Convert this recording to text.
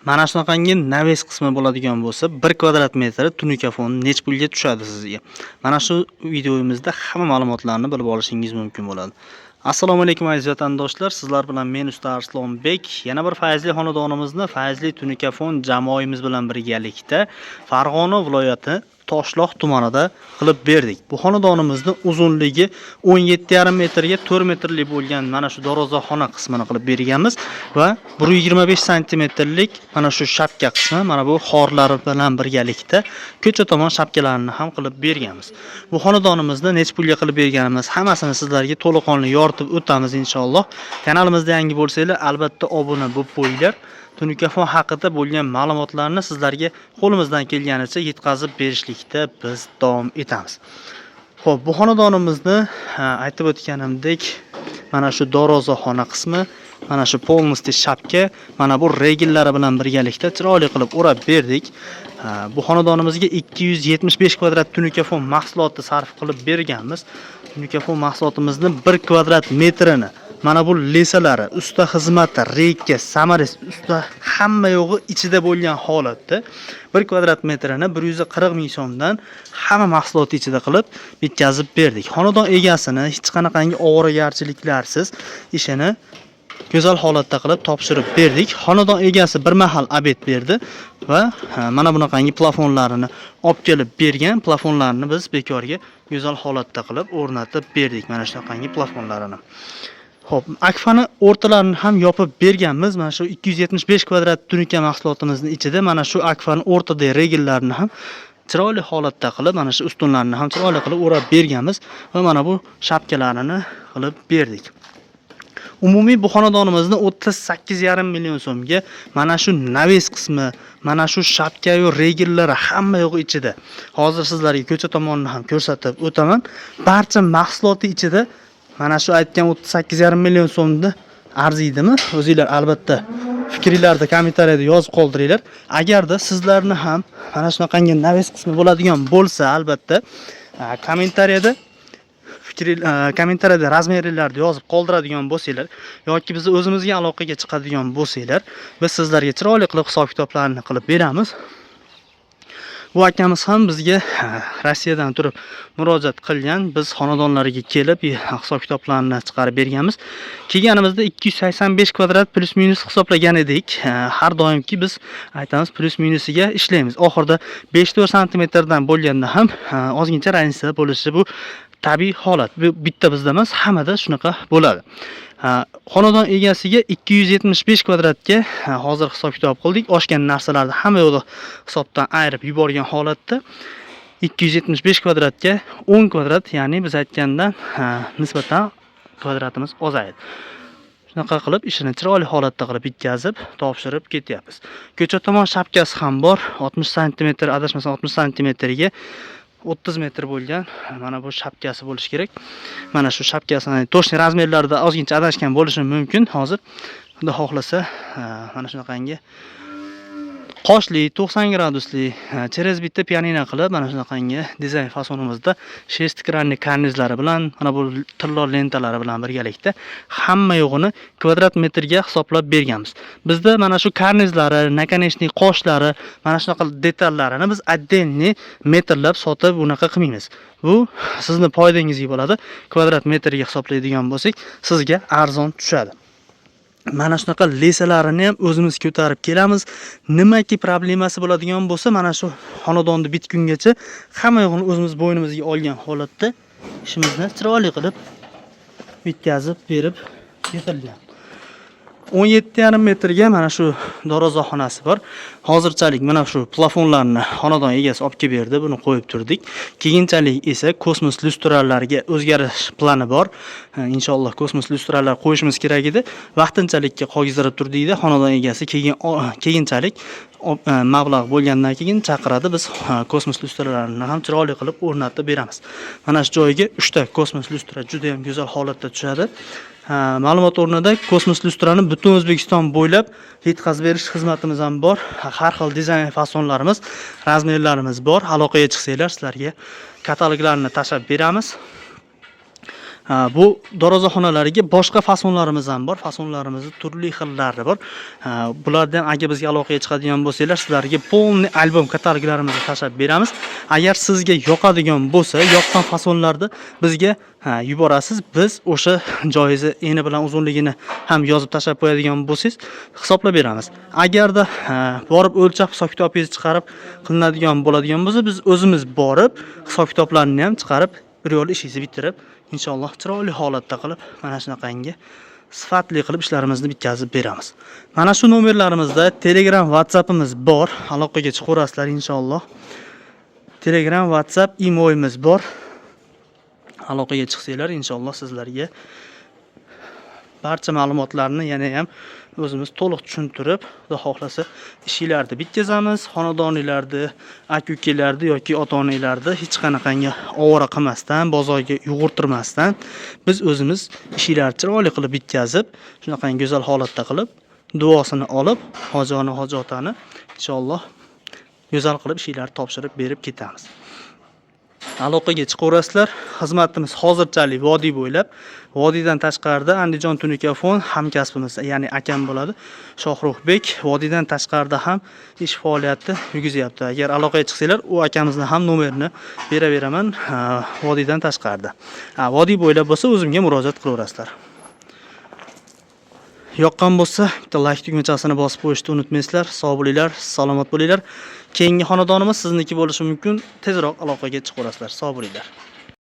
Mana shunaqangi навес qismi bo'ladigan bo'lsa, 1 kvadrat metri tunuka fon nech pulga tushadi sizga? Mana shu videomizda hamma ma'lumotlarni bilib olishingiz mumkin bo'ladi. Assalomu alaykum, aziz vatandoshlar, sizlar bilan men, usta Arslonbek. Yana bir fayzli xonadonimizni Fayzli tunuka fon jamoamiz bilan birgalikda Farg'ona viloyati Toshloq tumanida qilib berdik. Bu xonadonimizni uzunligi 17,5 metrga 4 metrli bo'lgan mana shu darvozaxona qismini qilib berganmiz va 125 santimetrlik mana shu shapka qismi, mana bu xorlari bilan birgalikda ko'cha tomon shapkalarini ham qilib berganmiz. Bu xonadonimizni nech pulga qilib berganimiz hammasini sizlarga to'laqonli yoritib o'tamiz, inshaalloh. Kanalimizda yangi bo'lsanglar, albatta obuna bo'lib qo'yinglar. Tunukafon haqida bo'lgan ma'lumotlarni sizlarga qo'limizdan kelganicha yetkazib berishlikda biz davom etamiz. Xo'p, bu xonadonimizni, aytib o'tganimdek, mana shu darvozaxona qismi, mana shu полностью shapka, mana bu regillari bilan birgalikda chiroyli qilib o'rab berdik. Ha, bu xonadonimizga 275 kvadrat tunukafon mahsuloti sarf qilib berganmiz. Tunukafon mahsulotimizni 1 kvadrat metrini mana bu леса lari, usta xizmati, рейка, саморез, usta hamma yo'g'i ichida bo'lgan holatda 1 kvadrat metrini 140 ming so'mdan hamma mahsuloti ichida qilib bitkazib berdik. Xonadon egasini hech qanaqangi ovoragarchiliklarsiz ishini go'zal holatda qilib topshirib berdik. Xonadon egasi bir mahal обед berdi va mana bunaqangi plafonlarini olib kelib bergan. Plafonlarni biz bekorga go'zal holatda qilib o'rnatib berdik, mana shunaqangi plafonlarini. Xo'p, akfani o'rtalarini ham yopib berganmiz. Mana shu 275 kvadrat tunuka mahsulotimizni ichida mana shu akfani o'rtadagi regillarini ham chiroyli holatda qilib, mana shu ustunlarni ham chiroyli qilib o'rab berganmiz va mana bu shapkalarini qilib berdik. Umumiy bu xonadonimizni 38,5 million so'mga mana shu навес qismi, mana shu shapkayu regillari hamma yo'g'i ichida. Hozir sizlarga ko'cha tomonini ham ko'rsatib o'taman. Barcha mahsuloti ichida mana shu aytgan 38,5 million so'mni arziydimi? O'zinglar albatta fikringlarni kommentariyada yozib qoldiringlar. Agarda sizlarni ham mana shunaqangi навес qismi bo'ladigan bo'lsa, albatta kommentariyada kommentariyada размер larni yozib qoldiradigan bo'lsanglar yoki bizni o'zimizga aloqaga chiqadigan bo'lsanglar, biz sizlarga chiroyli qilib hisob kitoblarni qilib beramiz. Bu akamiz ham bizga Rossiyadan turib murojaat qilgan. Biz xonadonlariga kelib hisob kitoblarni chiqarib berganmiz. Kelganimizda 285 kvadrat плюс минус hisoblagan edik. Har doimki biz aytamiz, плюс minusiga ishlaymiz. Oxirida 5-4 santimetrdan bo'lganda ham ozgincha разница bo'lishi bu tabiiy holat. Bu bitta bizda emas, hammada shunaqa bo'ladi. Ha, xonadon egasiga 275 kvadratga, hozir hisob kitob qildik. Oshgan narsalarni hamma yo'lda hisobdan ayirib yuborgan holatda 275 kvadratga 10 kvadrat, ya'ni biz aytgandan nisbatan kvadratimiz ozayadi. Shunaqa qilib ishini chiroyli holatda qilib bitkazib, topshirib ketyapmiz. Ko'cha tomon shapkasi ham bor. 60 santimetr, adashmasam, 60 santimetrga 30 metr bo'lgan mana bu shapkasi bo'lishi kerak. Mana shu shapkasini точный размер larda ozgincha adashgan bo'lishim mumkin hozir. Xudo xohlasa, mana shunaqangi qoshli 90 gradusli через bitta pianino qilib, mana shunaqangi dizayn fasonimizda шестигранный karnizlari bilan, mana bu tillo lentalari bilan birgalikda hamma yo'g'ini kvadrat metrga hisoblab berganmiz. Bizda mana shu karnizlari, наконечник qoshlari, mana shunaqa detallarini biz отдельный metrlab sotib unaqa qilmaymiz. Bu sizni foydangizga bo'ladi. Kvadrat metrga hisoblaydigan bo'lsak, sizga arzon tushadi. Mana shunaqa леса larini ham o'zimiz ko'tarib kelamiz. Nimaki problemasi bo'ladigan bo'lsa, mana shu xonadonni bitgungacha hamma yo'g'ini o'zimiz bo'ynimizga olgan holatda ishimizni chiroyli qilib bitkazib berib ketilgan. 17,5 metrga mana shu darvozaxonasi bor. Hozirchalik mana shu plafonlarni xonadon egasi olib kelib berdi, buni qo'yib turdik. Keyinchalik esa kosmos lyustralarga o'zgarish plani bor. Ha, inshaalloh kosmos lyustralar qo'yishimiz kerak edi. Vaqtinchalikka qolgizdirib turdikda, xonadon egasi keyin keyinchalik mablag' bo'lgandan keyin chaqiradi. Biz kosmos lyustralarini ham chiroyli qilib o'rnatib beramiz. Mana shu joyga 3 ta kosmos lyustra juda ham go'zal holatda tushadi. Ha, ma'lumot o'rnida, kosmos lyustrani butun O'zbekiston bo'ylab yetkazib berish xizmatimiz ham bor. Har xil dizayn fasonlarimiz, размер larimiz bor. Aloqaga chiqsanglar, sizlarga kataloglarni tashlab beramiz. Ha, bu darvozaxonalariga boshqa fasonlarimiz ham bor. Fasonlarimizni turli xillari bor. Ha, bulardan agar bizga aloqaga chiqadigan bo'lsanglar, sizlarga полный albom kataloglarimizni tashlab beramiz. Agar sizga yoqadigan bo'lsa, yoqqan fasonlarni bizga, ha, yuborasiz. Biz o'sha joyingizni eni bilan uzunligini ham yozib tashlab qo'yadigan bo'lsangiz, hisoblab beramiz. Agarda, ha, borib o'lchab hisob kitobingizni chiqarib qilinadigan bo'ladigan bo'lsa, biz o'zimiz borib hisob kitoblarni ham chiqarib, bir yo'l ishingizni bitirib, inshaalloh chiroyli holatda qilib, mana shunaqangi sifatli qilib ishlarimizni bitkazib beramiz. Mana shu nomerlarimizda Telegram, WhatsAppimiz bor. Aloqaga chiqaverasizlar inshaalloh. Telegram, WhatsApp, Imo'miz bor. Aloqaga chiqsanglar, inshaalloh sizlarga barcha ma'lumotlarni yana ham o'zimiz to'liq tushuntirib, Xudo xohlasa, ishinglarni bitkazamiz, xonadoninglarni, aka-ukalarni yoki ota-onalarni hech qanaqangi ovora qilmasdan, bozorga yugurtirmasdan biz o'zimiz ishinglarni chiroyli qilib bitkazib, shunaqangi go'zal holatda qilib, duosini olib, hoji ona, hoji otani inshaalloh go'zal qilib ishinglarni topshirib berib ketamiz. Aloqaga chiqaverasizlar. Xizmatimiz hozirchalik vodiy bo'ylab, vodiydan tashqarida Andijon Tunikafon hamkasbimiz, ya'ni akam bo'ladi. Shohruhbek vodiydan tashqarida ham ish faoliyati yurgizyapti. Agar aloqaga chiqsanglar, u akamizni ham nomerini beraveraman, ha, vodiydan tashqarida. Ha, vodiy bo'ylab bo'lsa, o'zimga murojaat qilaverasizlar. Yoqqan bo'lsa, bitta like tugmachasini bosib qo'yishni unutmaysizlar. Sog' bo'linglar, salomat bo'linglar. Keyingi xonadonimiz sizniki bo'lishi mumkin. Tezroq aloqaga chiqaverasizlar. Sog' bo'linglar.